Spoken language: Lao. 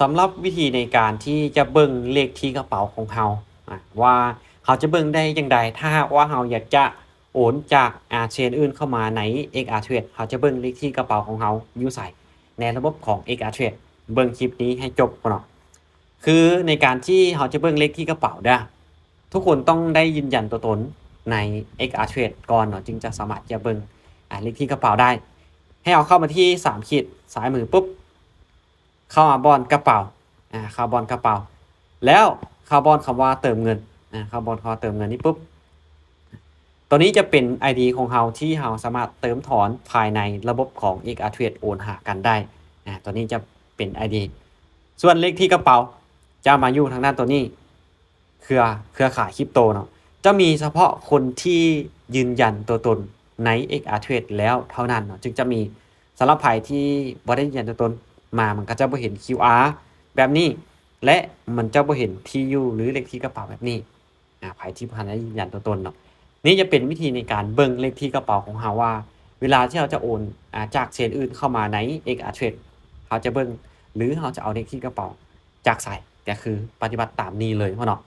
ສຳລັບວິທີໃນການທີ່ຈະເບິ່ງເລກທີ່ກະເປົາຂອງເຮົາ ອາ ວ່າເຮົາຈະເບິ່ງໄດ້ຈັ່ງໃດ ຖ້າຫາກວ່າເຮົາຢາກຈະໂອນຈາກ ອາ ເຊນອື່ນເຂົ້າມາໃນ ເອັກອາເທຣດ ເຮົາຈະເບິ່ງເລກທີ່ກະເປົາຂອງເຮົາຢູ່ໃສ ໃນລະບົບຂອງ ເອັກອາເທຣດ ເບິ່ງຄລິບນີ້ໃຫ້ຈົບພຸ້ນເນາະ. ຄືໃນການທີ່ເຮົາຈະເບິ່ງເລກທີ່ກະເປົາເດີ້ ທຸກຄົນຕ້ອງໄດ້ຢືນຢັນຕົວຕົນໃນ ເອັກອາເທຣດ ກ່ອນເນາະ ຈຶ່ງຈະສາມາດຈະເບິ່ງ ອາ ເລກທີ່ກະເປົາໄດ້. ໃຫ້ເຮົາເຂົ້າມາທີ່ສາມຂີດຊ້າຍມືປຸບ ເຂົ້າມາບ່ອນກະເປົາ ອາ ເຂົ້າບ່ອນກະເປົາ ແລ້ວເຂົ້າບ່ອນຄຳວ່າເຕີມເງິນ ອາ ເຂົ້າບ່ອນຄຳວ່າເຕີມເງິນນີ້ປຸບ ຕົວນີ້ຈະເປັນໄອດີຂອງເຮົາທີ່ເຮົາສາມາດເຕີມຖອນພາຍໃນລະບົບຂອງ ເອັກອາເທຣດ ໂອນຫາກັນໄດ້ ອາ ຕົວນີ້ຈະເປັນໄອດີ ສ່ວນເລກທີ່ກະເປົາຈະມາຢູ່ທາງດ້ານຕົວນີ້ ເຄືອ ເຄືອຂ່າຍຄຣິບໂຕເນາະ ຈະມີສະເພາະຄົນທີ່ຢືນຢັນຕົວຕົນໃນ ເອັກອາເທຣດ ແລ້ວເທົ່ານັ້ນເນາະ ຈຶ່ງຈະມີ. ສຳລັບໃຜທີ່ບໍ່ໄດ້ຢືນຢັນຕົວຕົນ ມາມັນກໍຈະບໍ່ເຫັນ ຄິວອາ ແບບນີ້ ແລະ ມັນຈະບໍ່ເຫັນທີ່ຢູ່ ຫຼື ເລກທີ່ກະເປົາແບບນີ້ ອາ ໃຜທີ່ບໍ່ທັນໄດ້ຢືນຢັນຕົວຕົນເນາະ. ນີ້ຈະເປັນວິທີໃນການເບິ່ງເລກທີ່ກະເປົາຂອງເຮົາວ່າ ເວລາທີ່ເຮົາຈະໂອນ ອາ ຈາກເຊນອື່ນເຂົ້າມາໃນ ເອັກອາເທຣດ ເຮົາຈະເບິ່ງ ຫຼື ເຮົາຈະເອົາເລກທີ່ກະເປົາຈາກໃສ ກໍຄືປະຕິບັດຕາມນີ້ເລີຍເນາະ.